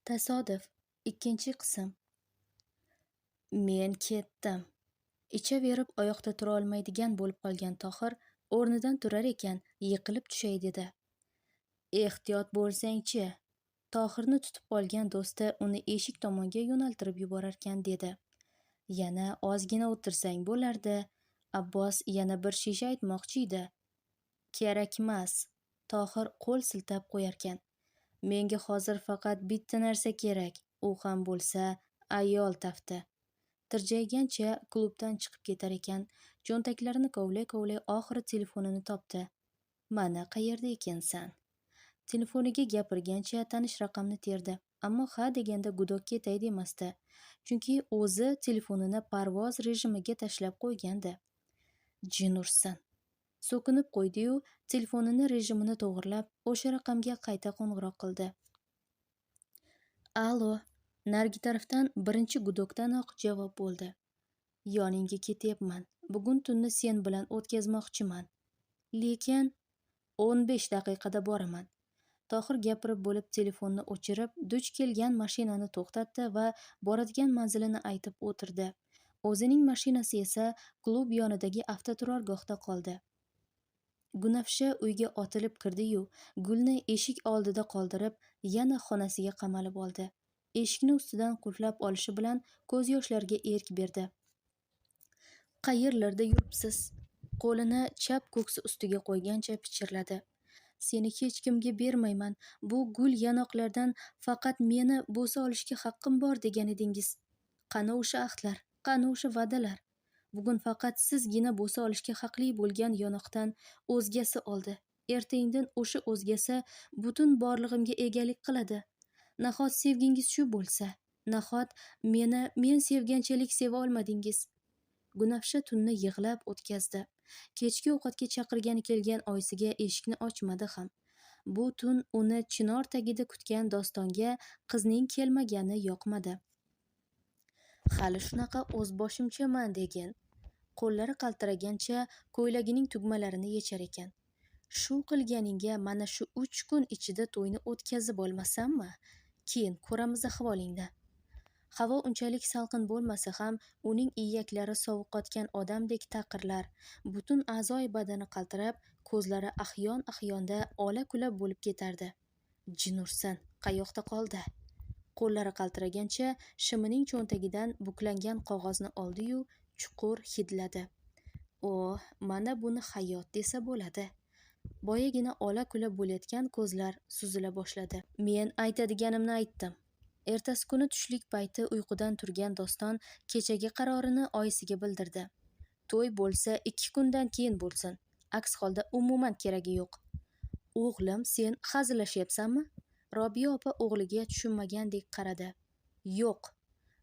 Tasodif. Ikkinchi qism. Men ketdim. Ichaverib oyoqda tura olmaydigan bo'lib qolgan Tohir o'rnidan turar ekan, yiqilib tushay dedi. Ehtiyot bo'lsang-chi. Tohirni tutib qolgan do'sti uni eshik tomonga yo'naltirib yuborarkan dedi. Yana ozgina o'tirsang bo'lardi. Abbos yana bir shisha aytmoqchi edi. Kerakmas. Tohir qo'l siltab qo'yarkan. Menga hozir faqat bitta narsa kerak, u ham bo'lsa ayol tafti. Tirjaygancha klubdan chiqib ketar ekan, cho'ntaklarini kovlay-kovlay oxiri telefonini topdi. Mana qayerda ekansan. Telefoniga gapirgancha tanish raqamni terdi, ammo ha deganda gudok ketay demasdi. Chunki o'zi telefonini parvoz rejimiga tashlab qo'ygandi. Jin ursin. So'kinib qo'ydi-yu, telefonini rejimini to'g'irlab, o'sha raqamga qayta qo'ng'iroq qildi. Allo, narigi tarafdan birinchi gudokdanoq javob bo'ldi. Yoningga ketyapman. Bugun tunni sen bilan o'tkazmoqchiman. Lekin 15 daqiqada boraman. Tohir gapirib bo'lib telefonni o'chirib, duch kelgan mashinani to'xtatdi va boradigan manzilini aytib o'tirdi. O'zining mashinasi esa klub yonidagi avtoturargohda qoldi. Gunafsha uyga otilib kirdi-yu, Gulni eshik oldida qoldirib, yana xonasiga qamalib oldi. Eshikni ustidan qulflab olishi bilan ko'z yoshlariga erk berdi. Qayerlarda yuribsiz? Qo'lini chap ko'ksi ustiga qo'ygancha pichirladi. Seni hech kimga bermayman. Bu gul yanoqlardan faqat meni bo'sa olishga haqqim bor degan edingiz. Qani o'sha ahdlar? Qani o'sha va'dalar? Bugun faqat sizgina bo'sa olishga haqli bo'lgan yonoqdan o'zgasi oldi. Erta-indin o'sha o'zgasi butun borlig'imga egalik qiladi. Nahot sevgingiz shu bo'lsa? Nahot meni men sevganchalik seva olmadingiz? Gunafsha tunni yig'lab o'tkazdi. Kechki ovqatga chaqirgani kelgan oyisiga eshikni ochmadi ham. Bu tun uni chinor tagida kutgan Dostonga qizning kelmagani yoqmadi. Hali shunaqa o'zboshimchaman degin. Qo'llari qaltiragancha ko'ylagining tugmalarini yechar ekan. Shu qilganingga mana shu 3 kun ichida to'yni o'tkazib olmasammi? Keyin ko'ramiz ahvolingni. Havo unchalik salqin bo'lmasa ham uning iyaklari sovuqqotgan odamdek taqirlar, butun a'zoyi badani qaltirab, ko'zlari ahyon-ahyonda ola-kula bo'lib ketardi. Jin ursin, qayoqda qoldi? Qo'llari qaltiragancha shimining cho'ntagidan buklangan qog'ozni oldi-yu, chuqur hidladi. O, mana buni hayot desa bo'ladi. Boyagina ola-kula bo'layotgan ko'zlar suzila boshladi. Men aytadiganimni aytdim. Ertasi kuni tushlik payti uyqudan turgan Doston kechagi qarorini oyisiga bildirdi. To'y bo'lsa 2 kundan keyin bo'lsin. Aks holda umuman keragi yo'q. O'g'lim, sen hazillashyapsanmi? Robiya opa o'g'liga tushunmagandek qaradi. Yo'q.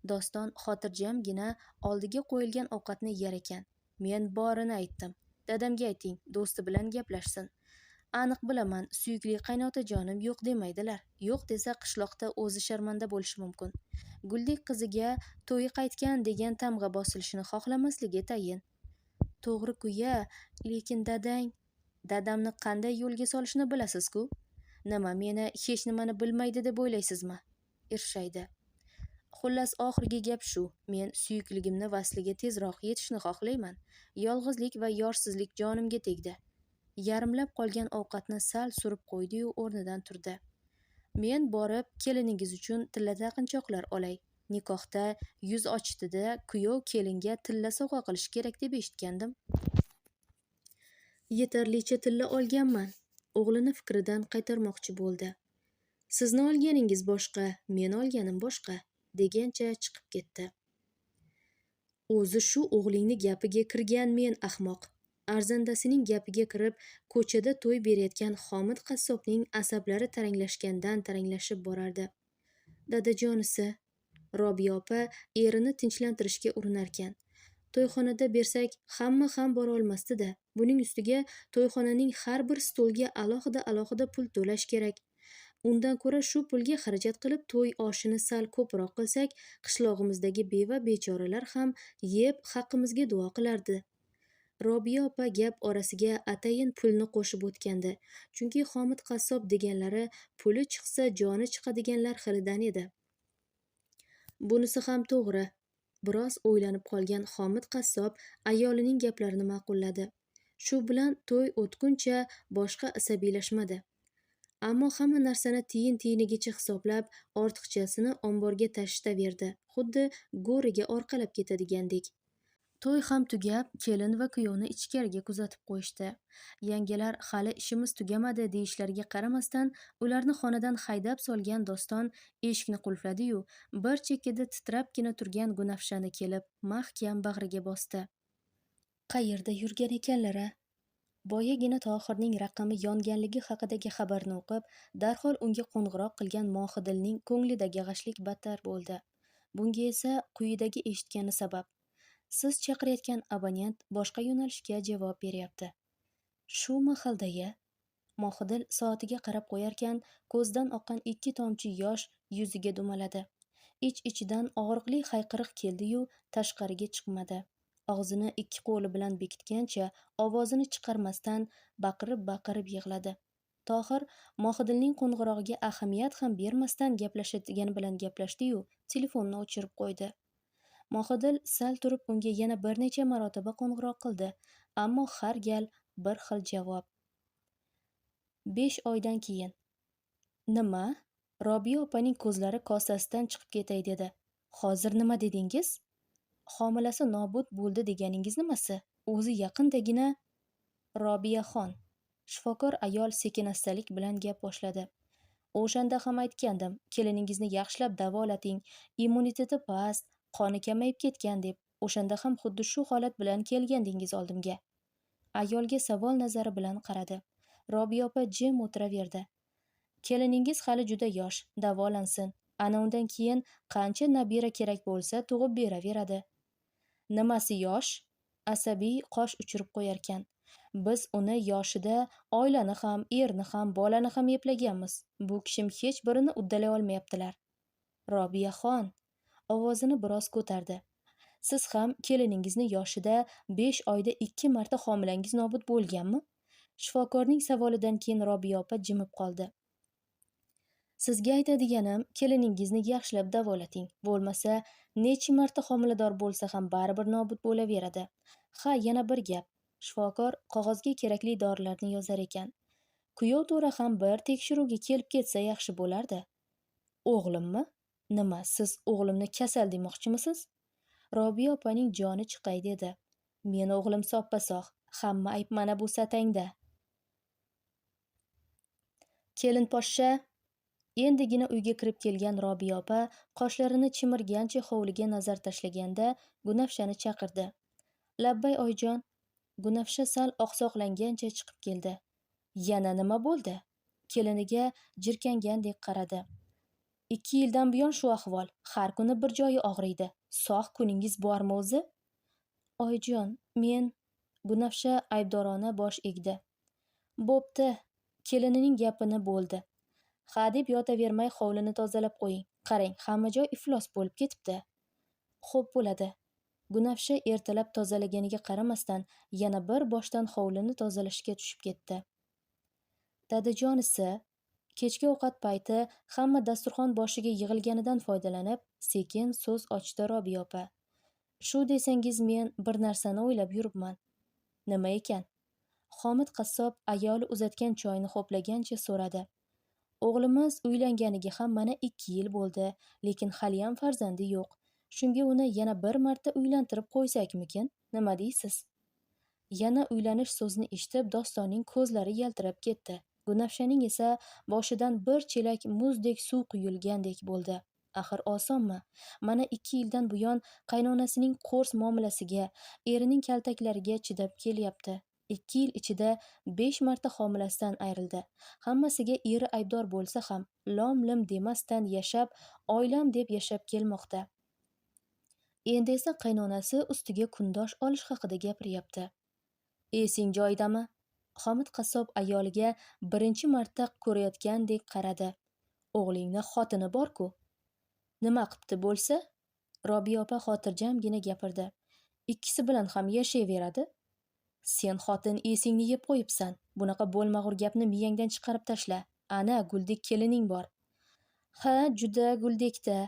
Doston xotirjamgina oldiga qo'yilgan ovqatni yer ekan. Men borini aytdim. Dadamga ayting, do'sti bilan gaplashsin. Aniq bilaman, suyukli qaynotajonim yo'q demaydilar. Yo'q desa qishloqda o'zi sharmanda bo'lishi mumkin. Guldek qiziga to'yi qaytgan degan tamg'a bosilishini xohlamasligi tayin. To'g'ri-ku-ya, lekin dadang, dadamni qanday yo'lga solishni bilasiz-ku? Nima, meni hech nimani bilmaydi deb o'ylaysizmi? Irshaydi. Xullas, oxirgi gap shu. Men suyukligimni vasliga tezroq yetishni xohlayman. Yolg'izlik va yorsizlik jonimga tegdi. Yarimlab qolgan ovqatni sal surib qo'ydi-yu, o'rnidan turdi. Men borib keliningiz uchun tilla taqinchoqlar olay. Nikohda yuz ochdida kuyov kelinga tilla sovg'a qilish kerak deb eshitgandim. Yetarlicha tilla olganman. O'g'lini fikridan qaytarmoqchi bo'ldi. Sizni olganingiz boshqa, men olganim boshqa, degancha chiqib ketdi. O'zi shu o'g'lingni gapiga kirgan men ahmoq. Arzandasining gapiga kirib, ko'chada to'y berayotgan Homid qassobning asablari taranglashgandan taranglashib borardi. Dadajonisi, Robiya opa erini tinchlantirishga urinarkan. To'yxonada bersak, hamma ham bora olmasdi-da. Buning ustiga to'yxonaning har bir stolga alohida-alohida pul to'lash kerak. Undan ko'ra shu pulga xarajat qilib to'y oshini sal ko'proq qilsak, qishlog'imizdagi beva bechoralar ham yeb haqqimizga duo qilardi. Robiya opa gap orasiga atayin pulni qo'shib o'tgandi, chunki Homid qassob deganlari puli chiqsa joni chiqadiganlar xilidan edi. Bunisi ham to'g'ri. Biroz o'ylanib qolgan Homid qassob ayolining gaplarini ma'qulladi. Shu bilan to'y o'tguncha boshqa asabiylashmadi. Ammo hamma narsani tiyin-tiyinigacha hisoblab, ortiqchasini omborga tashitaverdi, xuddi go'riga orqalab ketadigandek. To'y ham tugab, kelin va kuyovni ichkariga kuzatib qo'yishdi. Yangalar hali ishimiz tugamadi deyishlariga qaramasdan, ularni xonadan haydab solgan Doston eshikni qulfladi-yu, bir chekkada titrabgina turgan Gunafshani kelib mahkam bag'riga bosdi. Qayerda yurgan ekanlar-a? Boyagina Tohirning raqami yonganligi haqidagi xabarni o'qib, darhol unga qo'ng'iroq qilgan Mohidilning ko'nglidagi g'ashlik battar bo'ldi. Bunga esa quyidagi eshitgani sabab. Siz chaqirayotgan abonent boshqa yo'nalishga javob beryapti. Shu mahalda-ya? Mohidil soatiga qarab qo'yarkan, ko'zidan oqqan 2 tomchi yosh yuziga dumaladi. Ich-ichidan og'riqli hayqiriq keldi-yu, tashqariga chiqmadi. Og'zini 2 qo'li bilan bekitgancha, ovozini chiqarmasdan baqirib-baqirib yig'ladi. Tohir Mohidilning qo'ng'irog'iga ahamiyat ham bermasdan gaplashadigan bilan gaplashdi-yu, telefonni o'chirib qo'ydi. Mohidil sal turib unga yana bir necha marotaba qo'ng'iroq qildi, ammo har gal bir xil javob. 5 oydan keyin. Nima? Robiya opaning ko'zlari kosasidan chiqib ketay dedi. Hozir nima dedingiz? Homilasi nobud bo'ldi deganingiz nimasi? O'zi yaqindagina Robiyaxon. Shifokor ayol sekin-astalik bilan gap boshladi. O'shanda ham aytgandim, keliningizni yaxshilab davolating, immuniteti past, qoni kamayib ketgan deb. O'shanda ham xuddi shu holat bilan kelgandingiz oldimga. Ayolga savol nazari bilan qaradi. Robiya opa jim o'tiraverdi. Keliningiz hali juda yosh, davolansin. Ana undan keyin qancha nabira kerak bo'lsa tug'ib beraveradi. Nimasi yosh? Asabiy qosh uchirib qo'yarkan. Biz uni yoshida oilani ham, erni ham, bolani ham eplaganmiz. Bu kishim hech birini uddalay olmayaptilar. Robiyaxon ovozini biroz ko'tardi. Siz ham keliningizni yoshida 5 oyda 2 marta homilangiz nobud bo'lganmi? Shifokorning savolidan keyin Robiya opa jimib qoldi. Sizga aytadiganim, keliningizni yaxshilab davolating. Bo'lmasa, necha marta homilador bo'lsa ham baribir nobud bo'laveradi. Ha, yana bir gap. Shifokor qog'ozga kerakli dorilarni yozar ekan. Kuyov to'ra ham bir tekshiruvga kelib ketsa yaxshi bo'lardi. O'g'limmi? Nima, siz o'g'limni kasal demoqchimisiz? Robiya opaning joni chiqay dedi. Meni o'g'lim soppa-sog', hamma ayb mana bu satangda. Kelin poshsha. Endigina uyga kirib kelgan Robiya opa qoshlarini chimirgancha hovliga nazar tashlaganda Gunafshani chaqirdi. Labbay oyijon. Gunafsha sal oqsoqlangancha chiqib keldi. Yana nima bo'ldi? Keliniga jirkangandek qaradi. 2 yildan buyon shu ahvol. Har kuni bir joyi og'riydi. Sog' kuningiz bormi o'zi? Oyijon, men... Gunafsha aybdorona bosh egdi. Bo'pti. Kelinining gapini bo'ldi. Ha deb yotavermay hovlini tozalab qo'ying. Qarang, hamma joy iflos bo'lib ketibdi. Xo'p bo'ladi. Gunafsha ertalab tozalaganiga qaramasdan yana bir boshdan hovlini tozalashga tushib ketdi. Dadajonisi kechki ovqat payti hamma dasturxon boshiga yig'ilganidan foydalanib, sekin so'z ochdi Robiya opa. Shu desangiz men bir narsani o'ylab yuribman. Nima ekan? Homid qassob ayoli uzatgan choyni ho'plagancha so'radi. O'g'limiz uylanganiga ham mana 2 yil bo'ldi, lekin haliyam farzandi yo'q. Shunga uni yana bir marta uylantirib qo'ysakmikin? Nima deysiz? Yana uylanish so'zini eshitib Dostonning ko'zlari yaltirab ketdi. Gunafshaning esa boshidan bir chelak muzdek suv quyilgandek bo'ldi. Axir osonmi? Mana 2 yildan buyon qaynonasining qo'rs muomalasiga, erining kaltaklariga chidab kelyapti. 2 yil ichida 5 marta homilasidan ayrildi. Hammasiga eri aybdor bo'lsa ham, lom-lim demasdan yashab, oilam deb yashab kelmoqda. Endi esa qaynonasi ustiga kundosh olish haqida gapiryapti. Esing joyidami? Homid qassob ayoliga birinchi marta ko'rayotgandek qaradi. O'g'lingni xotini bor-ku. Nima qipti bo'lsa? Robiya opa xotirjamgina gapirdi. Ikkisi bilan ham yashayveradi. Sen xotin esingni yeb qo'yibsan. Bunaqa bo'lmag'ur gapni miyangdan chiqarib tashla. Ana, guldek kelining bor. Ha, juda guldekda.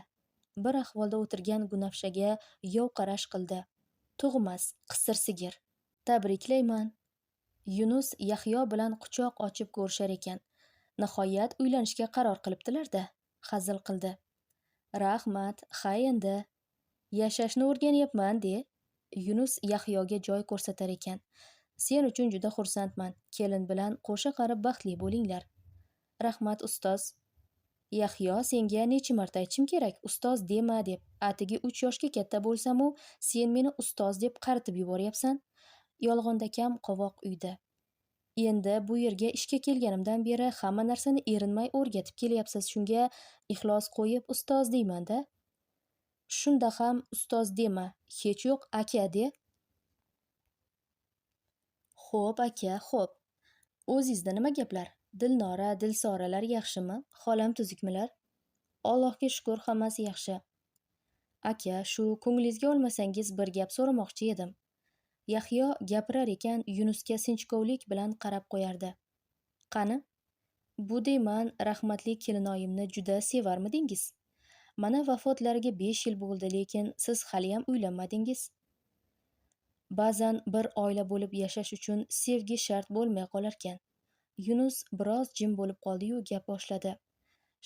Bir ahvolda o'tirgan Gunafshaga yov qarash qildi. Tug'mas, qisir sigir. Tabriklayman. Yunus Yahyo bilan quchoq ochib ko'rishar ekan. Nihoyat uylanishga qaror qilibdilar-da, hazil qildi. Rahmat, ha endi. Yashashni o'rganyapman, de. Yunus Yahyoga joy ko'rsatar ekan. Sen uchun juda xursandman. Kelin bilan qo'sha qarib baxtli bo'linglar. Rahmat, ustoz. Yahyo, senga necha marta aytishim kerak, ustoz dema deb. Atigi 3 yoshga katta bo'lsam-u, sen meni ustoz deb qaritib yuboryapsan. Yolg'onda kam qovoq uyda. Endi bu yerga ishga kelganimdan beri hamma narsani erinmay o'rgatib kelyapsiz. Shunga ixlos qo'yib ustoz deyman-da. Shunda ham ustoz dema, hech yo'q aka de. Xo'p aka, xo'p. O'zingizda nima gaplar? Dilnora, Dilsoralar yaxshimi? Xolam tuzukmilar? Allohga shukr, hammasi yaxshi. Aka, shu ko'nglingizga olmasangiz bir gap so'ramoqchi edim. Yahyo gapirar ekan Yunusga sinchkovlik bilan qarab qo'yardi. Qani? Bu deyman, rahmatli kelinoyimni juda sevarmidingiz? Mana vafotlariga 5 yil bo'ldi, lekin siz haliyam uylanmadingiz. Ba'zan bir oila bo'lib yashash uchun sevgi shart bo'lmay qolarkan. Yunus biroz jim bo'lib qoldi-yu, gap boshladi.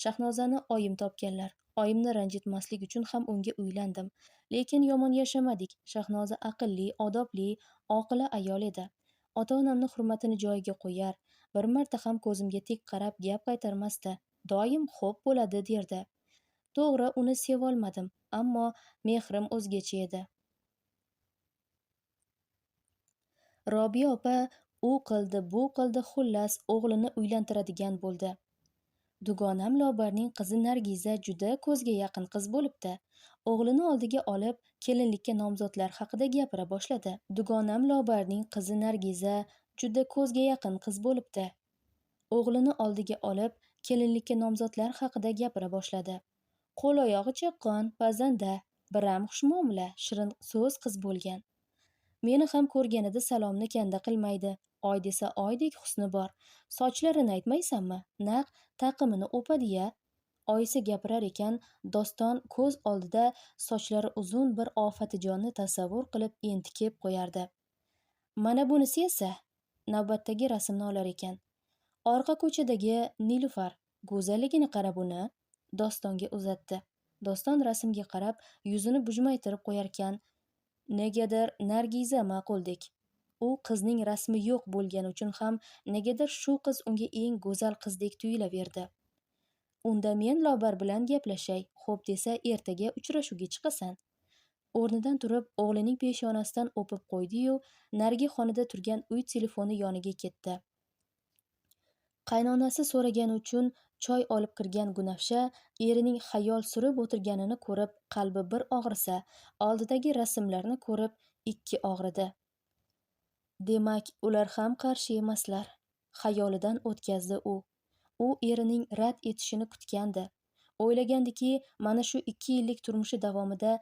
Shahnozani oyim topganlar. Oyimni ranjitmaslik uchun ham unga uylandim. Lekin yomon yashamadik. Shahnoza aqlli, odobli, oqila ayol edi. Ota-onamni hurmatini joyiga qo'yar, bir marta ham ko'zimga tik qarab gap qaytarmasdi. Doim xo'p bo'ladi derdi. To'g'ri, uni sevolmadim, ammo mehrim o'zgacha edi. Robiya opa u qildi, bu qildi, xullas o'g'lini uylantiradigan bo'ldi. Dugonam Lobarning qizi Nargiza juda ko'zga yaqin qiz bo'libdi. O'g'lini oldiga olib, kelinlikka nomzodlar haqida gapira boshladi. Dugonam Lobarning qizi Nargiza juda ko'zga yaqin qiz bo'libdi. O'g'lini oldiga olib, kelinlikka nomzodlar haqida gapira boshladi. Qo'l-oyog'i chaqqon, pazanda, biram xushmuomala, shirin so'z qiz bo'lgan. Meni ham ko'rganida salomni kanda qilmaydi. Oy desa oydek husni bor. Sochlarini aytmaysanmi? Naq taqimini o'padi-ya. Oyisi gapirar ekan, Doston ko'z oldida sochlari uzun bir ofatijonni tasavvur qilib entikib qo'yardi. Mana bunisi esa navbatdagi rasmni olar ekan. Orqa ko'chadagi Nilufar, go'zalligini qara buni, Dostonga uzatdi. Doston rasmga qarab yuzini bujmaytirib qo'yarkan, negadir Nargiza ma'quldek. U qizning rasmi yo'q bo'lgani uchun ham negadir shu qiz unga eng go'zal qizdek tuyulaverdi. Unda men Lobar bilan gaplashay, xo'p desa ertaga uchrashuvga chiqasan. O'rnidan turib o'g'lining peshonasidan o'pib qo'ydi-yu, narigi xonada turgan uy telefoni yoniga ketdi. Qaynonasi so'ragani uchun choy olib kirgan Gunafsha erining xayol surib o'tirganini ko'rib qalbi bir og'risa, oldidagi rasmlarni ko'rib ikki og'ridi. Demak, ular ham qarshi emaslar, xayolidan o'tkazdi u. U erining rad etishini kutgandi. O'ylagandiki, mana shu 2 yillik turmushi davomida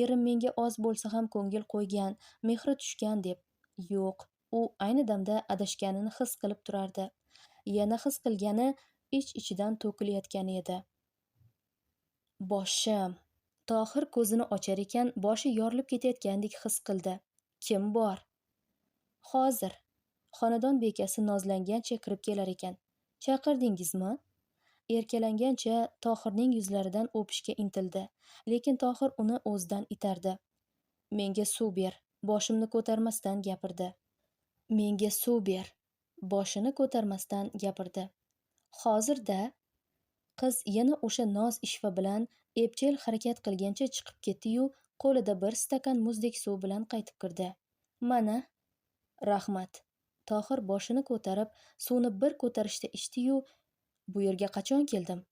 erim menga oz bo'lsa ham ko'ngil qo'ygan, mehri tushgan deb. Yo'q, u ayni damda adashganini his qilib turardi. Yana his qilgani ich-ichidan to'kilayotgani edi. Boshim. Tohir ko'zini ochar ekan, boshi yorilib ketayotgandek his qildi. Kim bor? Hozir. Xonadon bekasi nozlangancha kirib kelar ekan. Chaqirdingizmi? Erkalangancha Tohirning yuzlaridan o'pishga intildi, lekin Tohir uni o'zidan itardi. Menga suv ber, boshimni ko'tarmasdan gapirdi. Menga suv ber, boshini ko'tarmasdan gapirdi. Hozirda qiz yana o'sha noz ishva bilan epchil harakat qilgancha chiqib ketdi-yu, qo'lida bir stakan muzdek suv bilan qaytib kirdi. Mana, rahmat. Tohir boshini ko'tarib, suvni bir ko'tarishda ichdi-yu, bu yerga qachon keldim?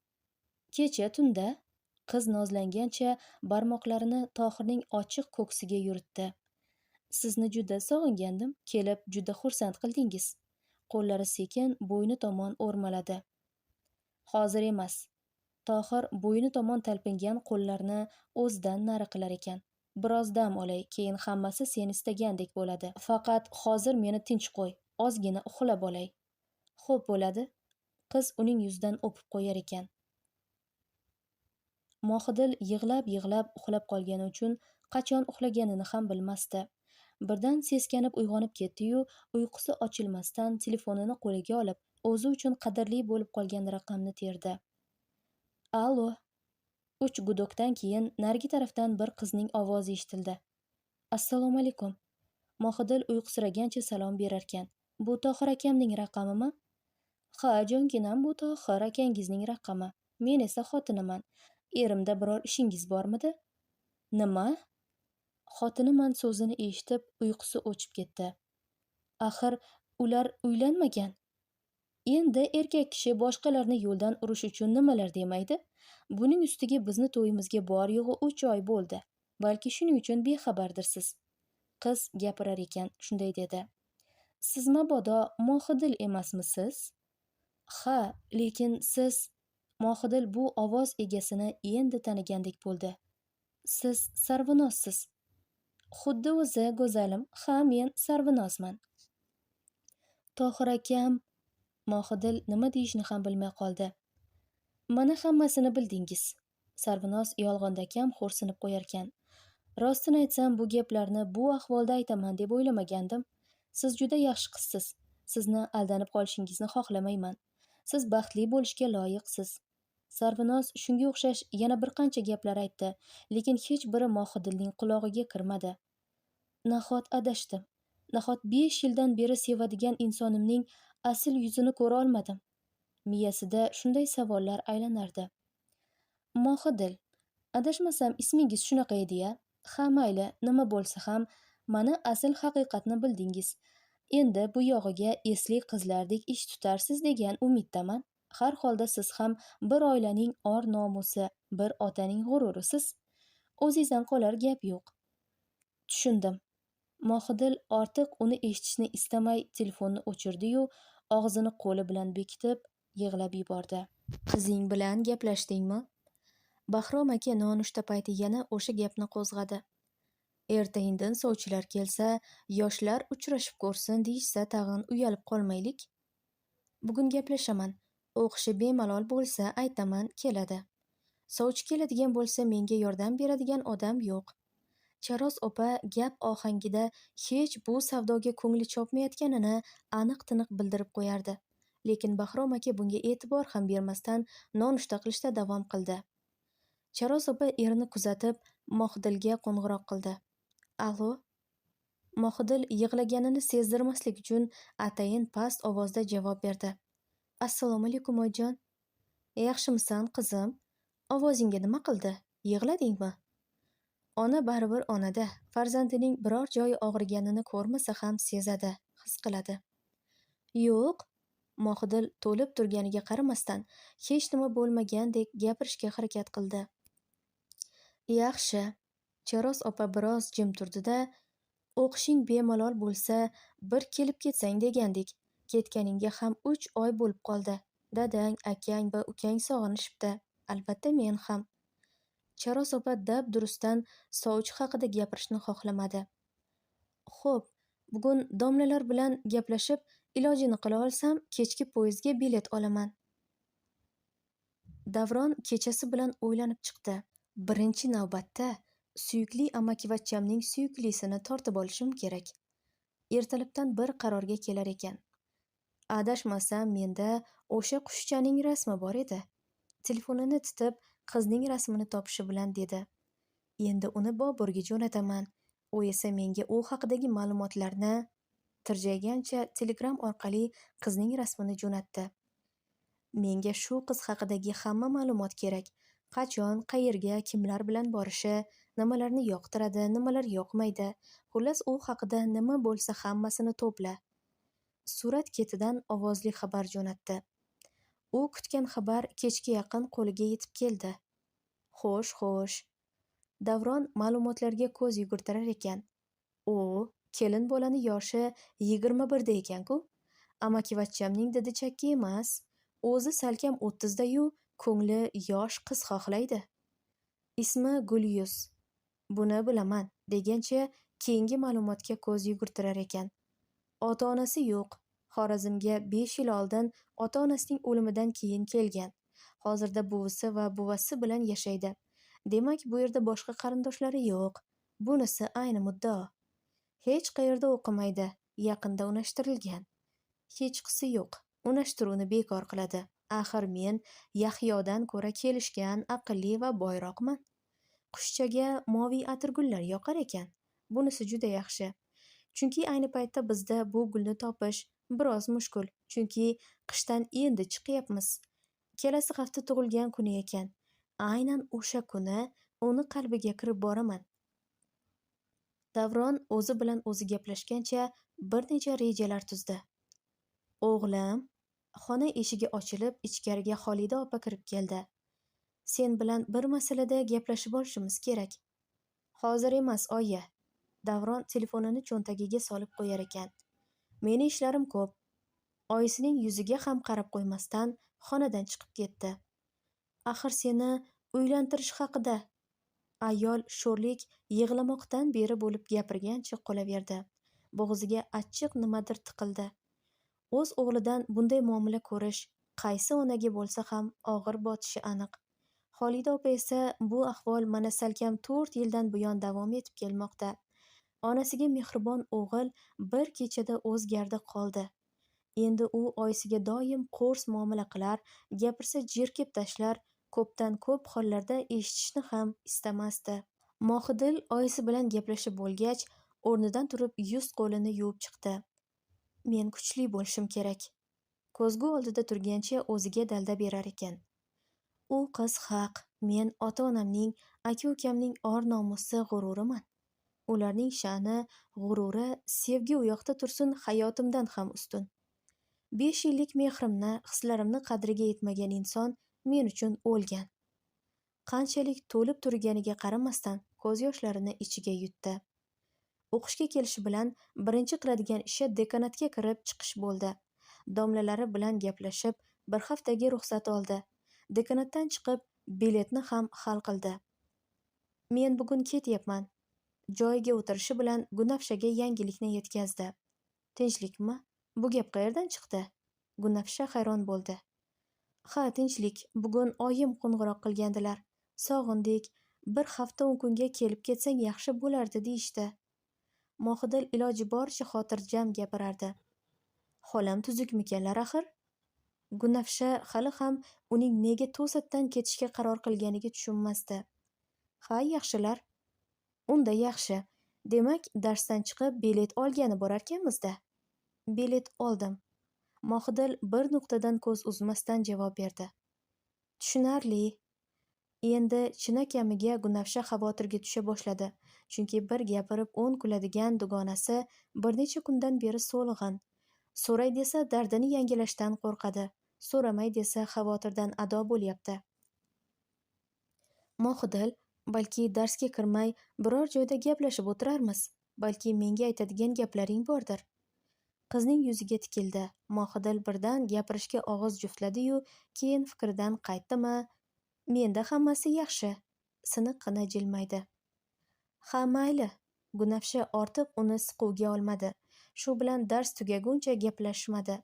Kecha tunda. Qiz nozlangancha barmoqlarini Tohirning ochiq ko'ksiga yuritdi. Sizni juda sog'ingandim, kelib juda xursand qildingiz. Qo'llari sekin bo'yni tomon o'rmaladi. Hozir emas. Tohir bo'yni tomon talpingan qo'llarini o'zidan nari qilar ekan. Biroz dam olay, keyin hammasi sen istagandek bo'ladi. Faqat hozir meni tinch qo'y, ozgina uxlab olay. Xo'p bo'ladi. Qiz uning yuzidan o'pib qo'yar ekan. Mohidil yig'lab-yig'lab uxlab qolgani uchun qachon uxlaganini ham bilmasdi. Birdan seskanib uyg'onib ketdi-yu, uyqusi ochilmasdan telefonini qo'liga olib, o'zi uchun qadrli bo'lib qolgan raqamni terdi. Allo. 3 gudokdan keyin narigi tarafdan bir qizning ovozi eshitildi. Assalomu alaykum. Mohidil uyqusiragancha salom berarkan. Bu Tohir akamning raqamimi? Ha, jonginam, bu Tohir akangizning raqami. Men esa xotiniman. Erimda biror ishingiz bormidi? Nima? Xotiniman so'zini eshitib, uyqusi o'chib ketdi. Axir ular uylanmagan. Endi erkak kishi boshqalarni yo'ldan urish uchun nimalar demaydi? Buning ustiga bizni to'yimizga bor yo'g'i 3 oy bo'ldi. Balki shuning uchun bexabardirsiz. Qiz gapirar ekan, shunday dedi. Siz mabodo Mohidil emasmisiz? Ha, lekin siz... Mohidil bu ovoz egasini endi tanigandek bo'ldi. Siz Sarvinozsiz. Xuddi o'zi, go'zalim. Ha, men Sarvinozman. Tohir akam... Mohidil nima deyishni ham bilmay qoldi. Mana hammasini bildingiz. Sarvinoz yolg'ondakam xo'rsinib qo'yarkan. Rostini aytsam, bu gaplarni bu ahvolda aytaman deb o'ylamagandim. Siz juda yaxshi qizsiz. Sizni aldanib qolishingizni xohlamayman. Siz baxtli bo'lishga loyiqsiz. Sarvinoz shunga o'xshash yana bir qancha gaplar aytdi, lekin hech biri Mohidilning qulog'iga kirmadi. Nahot adashdim. Nahot 5 yildan beri sevadigan insonimning asl yuzini ko'ra olmadim. Miyasida shunday savollar aylanardi. Mohidil, adashmasam ismingiz shunaqa edi-ya? Ha, mayli, nima bo'lsa ham mana asl haqiqatni bildingiz. Endi bu yog'iga esli qizlardek ish tutarsiz degan umiddaman. Har holda siz ham bir oilaning or-nomusi, bir otaning g'ururisiz. O'zingizdan qolar gap yo'q. Tushundim. Mohidil ortiq uni eshitishni istamay telefonni o'chirdi-yu, og'zini qo'li bilan bekitib yig'lab yubordi. Qizing bilan gaplashdingmi? Bahrom aka nonushta payti yana o'sha gapni qo'zg'adi. Erta-indin sovchilar kelsa, yoshlar uchrashib ko'rsin deyishsa tag'in uyalib qolmaylik. Bugun gaplashaman. O'qishi bemalol bo'lsa aytaman, keladi. Sovchi keladigan bo'lsa menga yordam beradigan odam yo'q. Charos opa gap ohangida hech bu savdoga ko'ngli chopmayotganini aniq-tiniq bildirib qo'yardi. Lekin Bahrom aka bunga e'tibor ham bermasdan nonushta qilishda davom qildi. Charos opa erini kuzatib, Mohidilga qo'ng'iroq qildi. Allo. Mohidil yig'laganini sezdirmaslik uchun atayin past ovozda javob berdi. Assalomu alaykum, oyijon. Yaxshimisan, qizim? Ovozingga nima qildi? Yig'ladingmi? Ona baribir onada, farzandining biror joyi og'riganini ko'rmasa ham sezadi, his qiladi. Yo'q, Mohidil to'lib turganiga qaramasdan hech nima bo'lmagandek gapirishga harakat qildi. Yaxshi. Charos opa biroz jim turdi-da, o'qishing bemalol bo'lsa, bir kelib ketsang degandik. Ketganingga ham 3 oy bo'lib qoldi. Dadang, akang va ukang sog'inishibdi. Albatta men ham. Charos opa dab durustdan sovchi haqida gapirishni xohlamadi. Xo'p, bugun domlalar bilan gaplashib, ilojini qila olsam, kechki poyezdga bilet olaman. Davron kechasi bilan o'ylanib chiqdi. Birinchi navbatda suyukli amakivachchamning suyuklisini tortib olishim kerak. Ertalabdan bir qarorga kelar ekan. Adashmasam menda o'sha qushchaning rasmi bor edi. Telefonini titib, qizning rasmini topishi bilan dedi. Endi uni Boburga jo'nataman. U esa menga u haqidagi ma'lumotlarni tirjaygancha Telegram orqali qizning rasmini jo'natdi. Menga shu qiz haqidagi hamma ma'lumot kerak. Qachon, qayerga, kimlar bilan borishi, nimalarni yoqtiradi, nimalar yoqmaydi. Xullas, u haqida nima bo'lsa hammasini to'pla. Surat ketidan ovozli xabar jo'natdi. U kutgan xabar kechga yaqin qo'liga yetib keldi. Xo'sh, xo'sh. Davron ma'lumotlarga ko'z yugurtirar ekan. U kelin bolani yoshi 21da ekan-ku. Amakivachchamning didi chakki emas. O'zi salkam 30da-yu, ko'ngli yosh qiz xohlaydi. Ismi Gulyuz. Buni bilaman, degancha keyingi ma'lumotga ko'z yugurtirar ekan. Ota-onasi yo'q. Xorazmga 5 yil oldin ota-onasining o'limidan keyin kelgan. Hozirda buvisi va buvasi bilan yashaydi. Demak, bu yerda boshqa qarindoshlari yo'q. Bunisi ayni muddao. Hech qayerda o'qimaydi. Yaqinda unashtirilgan. Hechqisi yo'q. Unashtiruvni bekor qiladi. Axir men Yahyodan ko'ra kelishgan, aqlli va boyroqman. Qushchaga moviy atirgullar yoqar ekan. Bunisi juda yaxshi. Chunki ayni paytda bizda bu gulni topish biroz mushkul. Chunki qishdan endi chiqyapmiz. Kelasi hafta tug'ilgan kuni ekan. Aynan o'sha kuni uni qalbiga kirib boraman. Davron o'zi bilan o'zi gaplashgancha bir necha rejalar tuzdi. O'g'lim, xona eshigi ochilib, ichkariga Xolida opa kirib keldi. Sen bilan bir masalada gaplashib olishimiz kerak. Hozir emas, oyi. Davron telefonini cho'ntagiga solib qo'yar ekan. Meni ishlarim ko'p. Oyisining yuziga ham qarab qo'ymasdan xonadan chiqib ketdi. Axir seni uylantirish haqida. Ayol sho'rlik yig'lamoqdan beri bo'lib gapirgancha qolaverdi. Bo'g'ziga achchiq nimadir tiqildi. O'z o'g'lidan bunday muomala ko'rish qaysi onaga bo'lsa ham og'ir botishi aniq. Xolida opa esa bu ahvol mana salkam 4 yildan buyon davom etib kelmoqda. Onasiga mehribon o'g'il bir kechada o'zgardi qoldi. Endi u oyisiga doim qo'rs muomala qilar, gapirsa jerkib tashlar, ko'pdan ko'p hollarda eshitishni ham istamasdi. Mohidil oyisi bilan gaplashib bo'lgach, o'rnidan turib yuz qo'lini yuvib chiqdi. Men kuchli bo'lishim kerak. Ko'zgu oldida turgancha o'ziga dalda berar ekan. U qiz haq, men ota-onamning, aka-ukamning or-nomusi, g'ururiman. Ularning sha'ni, g'ururi, sevgi u yoqda tursin, hayotimdan ham ustun. 5 yillik mehrimni, hislarimni qadriga yetmagan inson men uchun o'lgan. Qanchalik to'lib turganiga qaramasdan ko'z yoshlarini ichiga yutdi. O'qishga kelishi bilan birinchi qiladigan ishi dekanatga kirib chiqish bo'ldi. Domlalari bilan gaplashib, bir haftaga ruxsat oldi. Dekanatdan chiqib, biletni ham hal qildi. Men bugun ketyapman. Joyiga o'tirishi bilan Gunafshaga yangilikni yetkazdi. Tinchlikmi? Bu gap qayerdan chiqdi? Gunafsha hayron bo'ldi. Ha, tinchlik. Bugun oyim qo'ng'iroq qilgandilar. Sog'indik. Bir hafta 10 kunga kelib ketsang yaxshi bo'lardi deyishdi. Mohidil iloji boricha xotirjam gapirardi. Xolam tuzukmikanlar axir? Gunafsha hali ham uning nega to'satdan ketishga qaror qilganiga tushunmasdi. Ha, yaxshilar. Unda yaxshi. Demak, darsdan chiqib bilet olgani borarkanmiz-da. Bilet oldim. Mohidil bir nuqtadan ko'z uzmasdan javob berdi. Tushunarli. Endi chinakamiga Gunafsha xavotirga tusha boshladi. Chunki bir gapirib 10 kuladigan dugonasi bir necha kundan beri so'lg'in. So'ray desa dardini yangilashdan qo'rqadi. So'ramay desa xavotirdan ado bo'lyapti. Mohidil, balki darsga kirmay biror joyda gaplashib o'tirarmiz. Balki menga aytadigan gaplaring bordir. Qizning yuziga tikildi. Mohidil birdan gapirishga og'iz juftladi-yu, keyin fikridan qaytdimi? Menda hammasi yaxshi. Siniqqina jilmaydi. Ha, mayli. Gunafsha ortiq uni siquvga olmadi. Shu bilan dars tugaguncha gaplashmadi.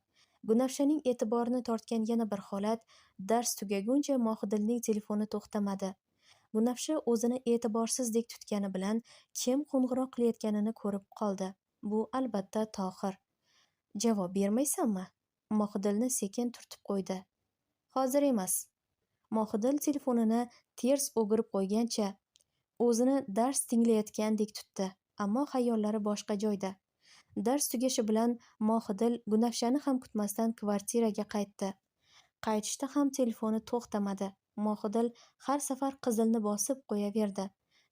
Gunafshaning e'tiborini tortgan yana bir holat, dars tugaguncha Mohidilning telefoni to'xtamadi. Gunafsha o'zini e'tiborsizdek tutgani bilan kim qo'ng'iroq qilayotganini ko'rib qoldi. Bu albatta Tohir. Javob bermaysanmi? Mohidilni sekin turtib qo'ydi. Hozir emas. Mohidil telefonini ters o'girib qo'ygancha o'zini dars tinglayotgandek tutdi, ammo xayollari boshqa joyda. Dars tugashi bilan Mohidil Gunafshani ham kutmasdan kvartiraga qaytdi. Qaytishda ham telefoni to'xtamadi. Mohidil har safar qizilni bosib qo'yaverdi.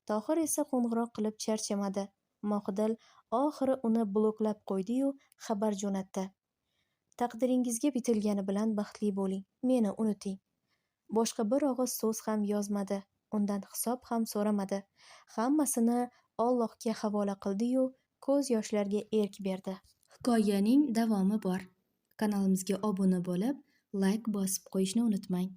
Tohir esa qo'ng'iroq qilib charchamadi. Mohidil oxiri uni bloklab qo'ydi-yu, xabar jo'natdi. Taqdiringizga bitilgani bilan baxtli bo'ling, meni unuting. Boshqa bir og'iz so'z ham yozmadi, undan hisob ham so'ramadi. Hammasini Allohga havola qildi-yu, ko'z yoshlarga erk berdi. Hikoyaning davomi bor. Kanalimizga obuna bo'lib, layk bosib qo'yishni unutmang.